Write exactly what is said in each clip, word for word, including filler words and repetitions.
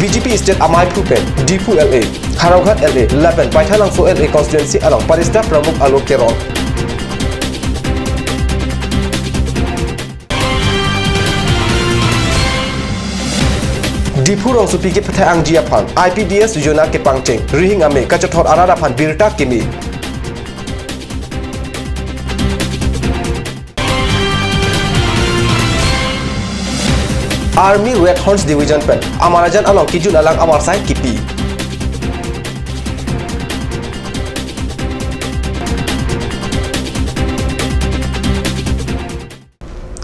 B J P State Amaiphu pen Diphu L A, Howraghat L A lapen Baithalangso L A constituency along Paritsa Pramukh alo keron. Diphu rongsopi kepathe angji aphan I P D S Yojana kepangcheng, Rihing Ame kachethor arat aphan birta kimi. Army Red Horns Division pen Amarajan along kejun alang avarsai kipi.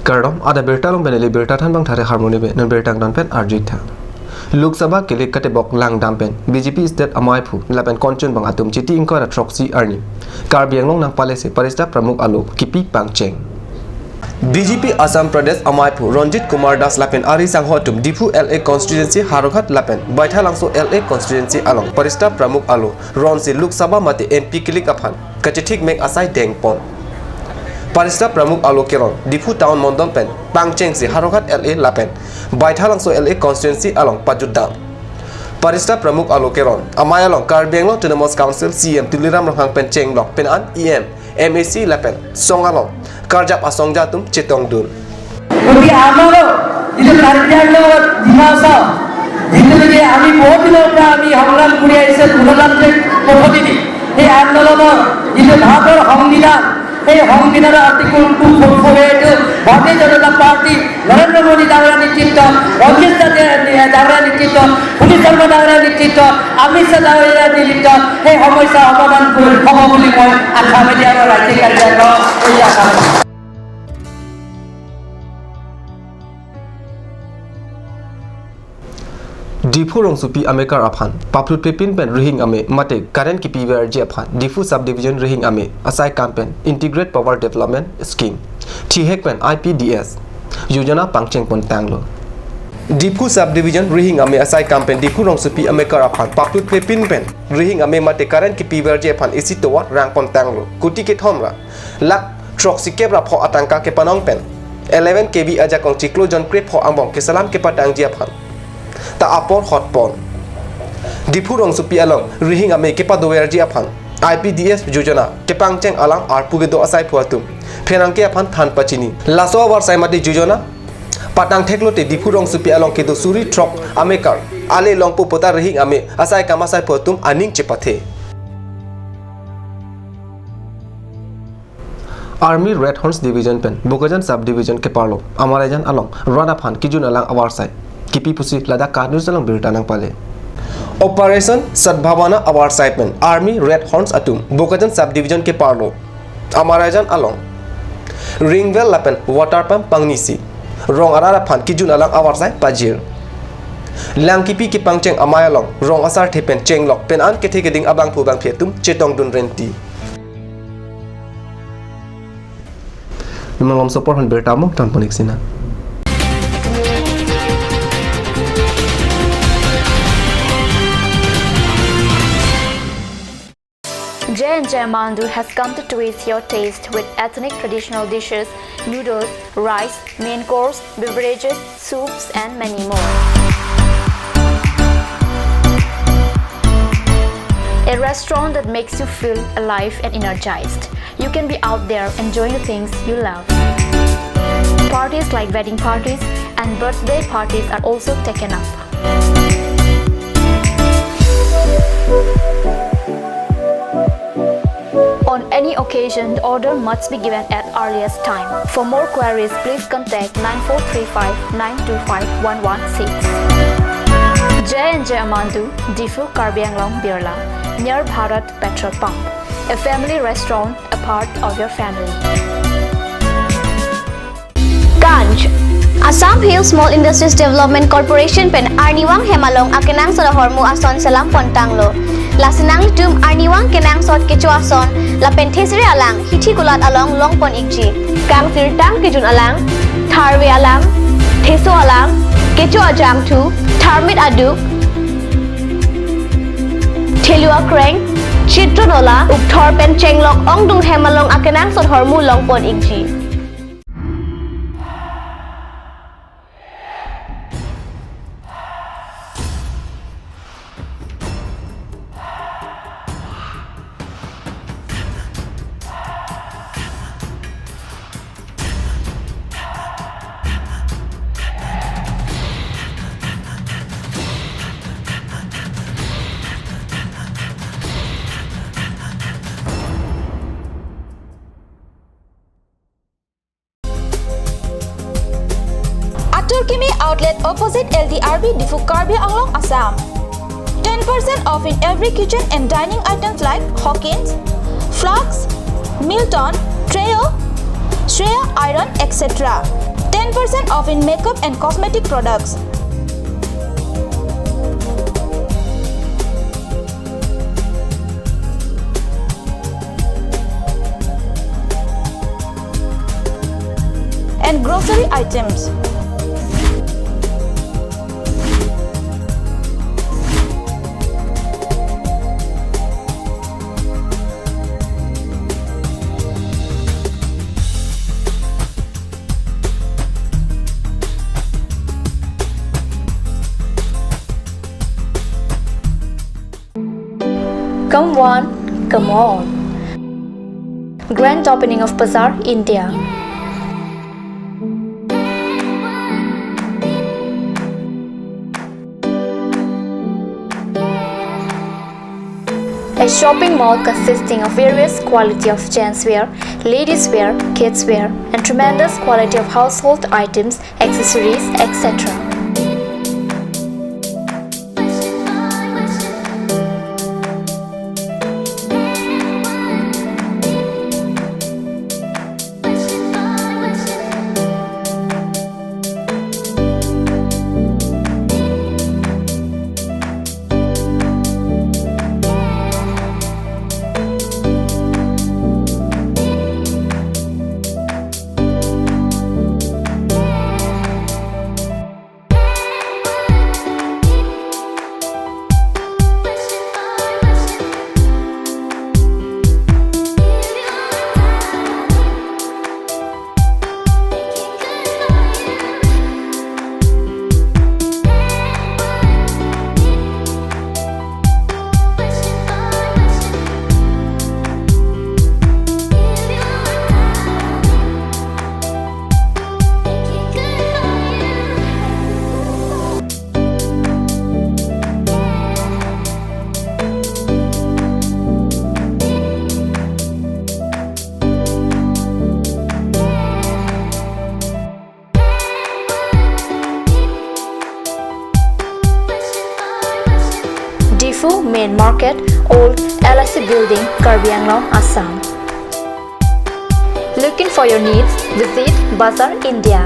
Kardom, adap birta along pen ili birta thanbang thare harmoni be, non birta angton pen arjuik tha. Lok Sabha kele katebok langdam pen B J P State Amaiphu lapen Kanchanbang atum Chiti ingkoi ra throksi arni Karbi Anglong nangpalesi Paritsa Pramukh alo kipi pangcheng. B J P Assam Pradesh Amaiphu Ranjit Kumar Das lapen ari sangho atum Diphu L A constituency Howraghat lapen Baithalangso L A constituency along Paritsa Pramukh alo ronsi Lok Sabha mate M P kilik aphan kachethik mek asai dengpon. Paritsa Pramukh alo keron Diphu Town Mondol pen pangchengsi Howraghat L A lapen Baithalangso L A constituency along pajutdam. Paritsa Pramukh alo keron amei along Karbi Anglong Autonomous Council C E M Tuliram Ronghang pen chenglok pen an E M, M A C lapen song along karjap asongja atum chetongdun. গতিকে আমাৰো যিটো কাৰ্বি আংলঙত ডিমা হাছাও, যিটো নেকি আমি বহুত দিনৰ পৰা আমি সংগ্ৰাম কৰি আহিছে গণতান্ত্ৰিক পদ্ধতিদি, সেই আন্দোলনৰ যিটো ভাৰতৰ সংবিধান, সেই সংবিধানৰ আৰ্টিকল টু ফ'ৰ ফ'ৰ এইটো ভাৰতীয় জনতা পাৰ্টি, নৰেন্দ্ৰ মোদী ডাঙৰীয়াৰ নেতৃত্বত, ৰঞ্জিত দাস ডাঙৰীয়াৰ নেতৃত্বত, সুনীল শৰ্মা ডাঙৰীয়াৰ নেতৃত্বত, অমিত শ্বাহ ডাঙৰীয়াৰ নেতৃত্বত সেই সমস্যা সমাধান হ'ব বুলি মই আশা, মিডিয়া আৰু ৰাজ্যিক কাৰ্যালয়ৰ এই আশা। Diphu rongsopi amekar aphan paplutpepin pen Rihing Ame mate current kipiverji aphan Diphu Subdivision Rihing Ame asai kam pen Integrated Power Development Scheme, thihek pen I P D S Yojana pangchengpon tanglo. Diphu Subdivision Rihing Ame asai kam pen Diphu rongsopi amekar aphan paplutpepin pen Rihing Ame mate current kipiverji aphan isi tovar rangpon tanglo. Kuti kethom ra lakh throksikep ra pho atangka kepanong pen eleven K V ajakong chiklo jon krepho angbong kesalam kepatangji aphan ta apor hotpon. Diphu rongsopi along Rihing Ame kepadoverji aphan I P D S Yojana kepangcheng alam arpu kedo asaiphu atum pherangke aphan than pachini. Laso avarsai mate Yojana patang theklote Diphu rongsopi along kedo suri throk amekar ale longpo puta Rihing Ame asai kam asaiphu atum aning chepathe. Army Red Horns Division pen Bokajan Subdivision keparlo Amarajan along rat aphan kejun alang avarsai kipi pusi ladak KAT News along birta nangpale. Operation Sadbhavana avarsai pen Army Red Horns atum Bokajan Subdivision keparlo Amarajan along ring well lapen water pump pangnisi rong arat aphan kejun alang avarsai pajir. Lang kipi kepangcheng amei along rong asarthe pen chenglok pen an kethe keding abangphu bangphi atum chetongdun renti. Malom sopor hon birta mung tan ponik sina. J and J Mandu has come to twist your taste with ethnic traditional dishes, noodles, rice, main course, beverages, soups, and many more. A restaurant that makes you feel alive and energized. You can be out there enjoying the things you love. Parties like wedding parties and birthday parties are also taken up. On any occasion, the order must be given at earliest time. For more queries, please contact nine four three five nine two five one one six. J and J Amandu, Diphu, Karbi Anglong, Birla, near Bharat Petrol Pump. A family restaurant, a part of your family. Ganj. Assam Hill Small Industries Development Corporation pen arnivang hem along akenangsot ahormu ason selam pon tanglo. Lasi nanglitum arnivang kenangsot kecho ason lapen thesere alang hithi kulat along long pon ikji. Kangsirtang kejun alang, tharve alang, theso alang, kecho ajangthu, tharmit aduk, thelu akreng, chitro nola, ukthor pen chenglok ongdung hem along akenangsot ahormu long pon ikji. Outlet opposite L D R B Diphu, Karbi Anglong, Assam. Ten percent off in every kitchen and dining items like Hawkins, flasks, Milton, Trio, Shreya iron, et cetera. Ten percent off in makeup and cosmetic products. And grocery items. Come one, come all. Grand opening of Bazaar, India. A shopping mall consisting of various quality of gents wear, ladies wear, kids wear, and tremendous quality of household items, accessories, et cetera. Diphu Main Market, Old L I C Building, Karbi Anglong, Assam. Looking for your needs? Visit Bazaar India.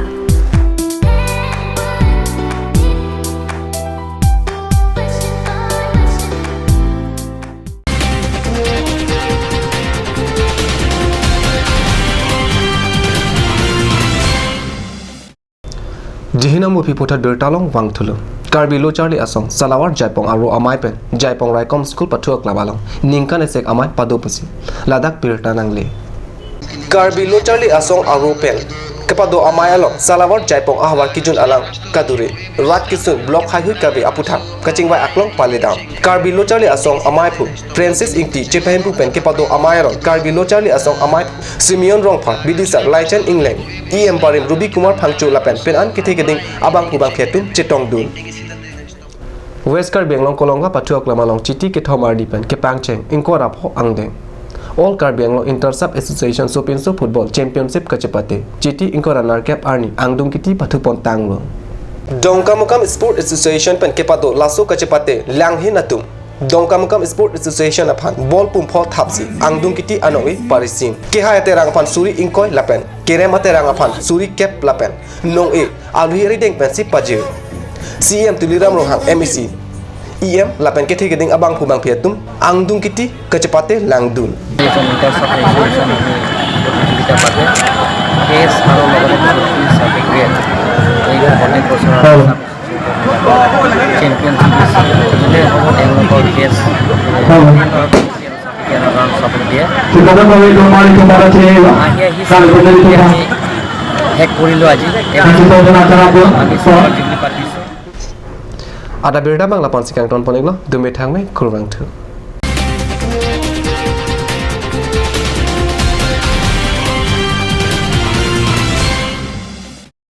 Jihin amu aphi puthot birta along vangthulo. Karbi Lo Charli Asong Salawar Jaipong Aro Amei pen Jaipong Raikom School pathu aklam along ningkan isi amei pado pusi ladak birta nangle. Karbi Lo Charli Asong Aro pen kepado amei along Salawar Jaipong ahavar kejun alang kaduri rat kesung block haihui Karbi aputhak kachingvai aklong paledam. Karbi Lo Charli Asong Amei aphu Francis Ingti chepahempu pen kepado amei along Karbi Lo Charli Asong Amei aphu Simeon Rongphar, bidisar Laichan Ingleng, E M barim Ruby Kumar Phangcho lapen pen an kethe keding abangphu bangphi atum chetongdun. West Karbi Anglong Kolonga pathu aklam along Chiti kethom arni pen kepangcheng ingkoi ra pho angdeng All Karbi Anglong Inter Sub Association Sopinso Football Championship kachepate Chiti ingkoi ra nerkep arni angdung kiti pathupon tanglo. Dongkamukam Sport Association pen kepado laso kachepate langhin atum Dongkamukam Sport Association aphan ball pumpho thapsi angdung kiti anong-e parisim. Kehai aterang aphan suri ingkoi lapen kerem aterang aphan suri kep lapen nong-e alui arideng pensi pajir. C E M Tuliram Ronghang, M A C, E M lapen kethe keding abangphu bangphi atum angdung kiti kachepate langdun. Inter Sub Association আমি প্ৰতিযোগিতা পাতে। কেছ আৰু লগতে trophy certificate এই প্ৰত্যেক বছৰ চেম্পিয়নশ্বিপ দিছে। গতিকে হ'ব তেওঁলোকৰ কেছ চাৰ্টিফিকেট দিয়ে। আহি আহি চাৰ্টিফিকেট আমি শেষ কৰিলোঁ আজি। আমি চাৰ্টিফিকেট পাতিছোঁ। Ada birta abang lapu-an si kangton pon-iklo, dumi thangme kurvangthu.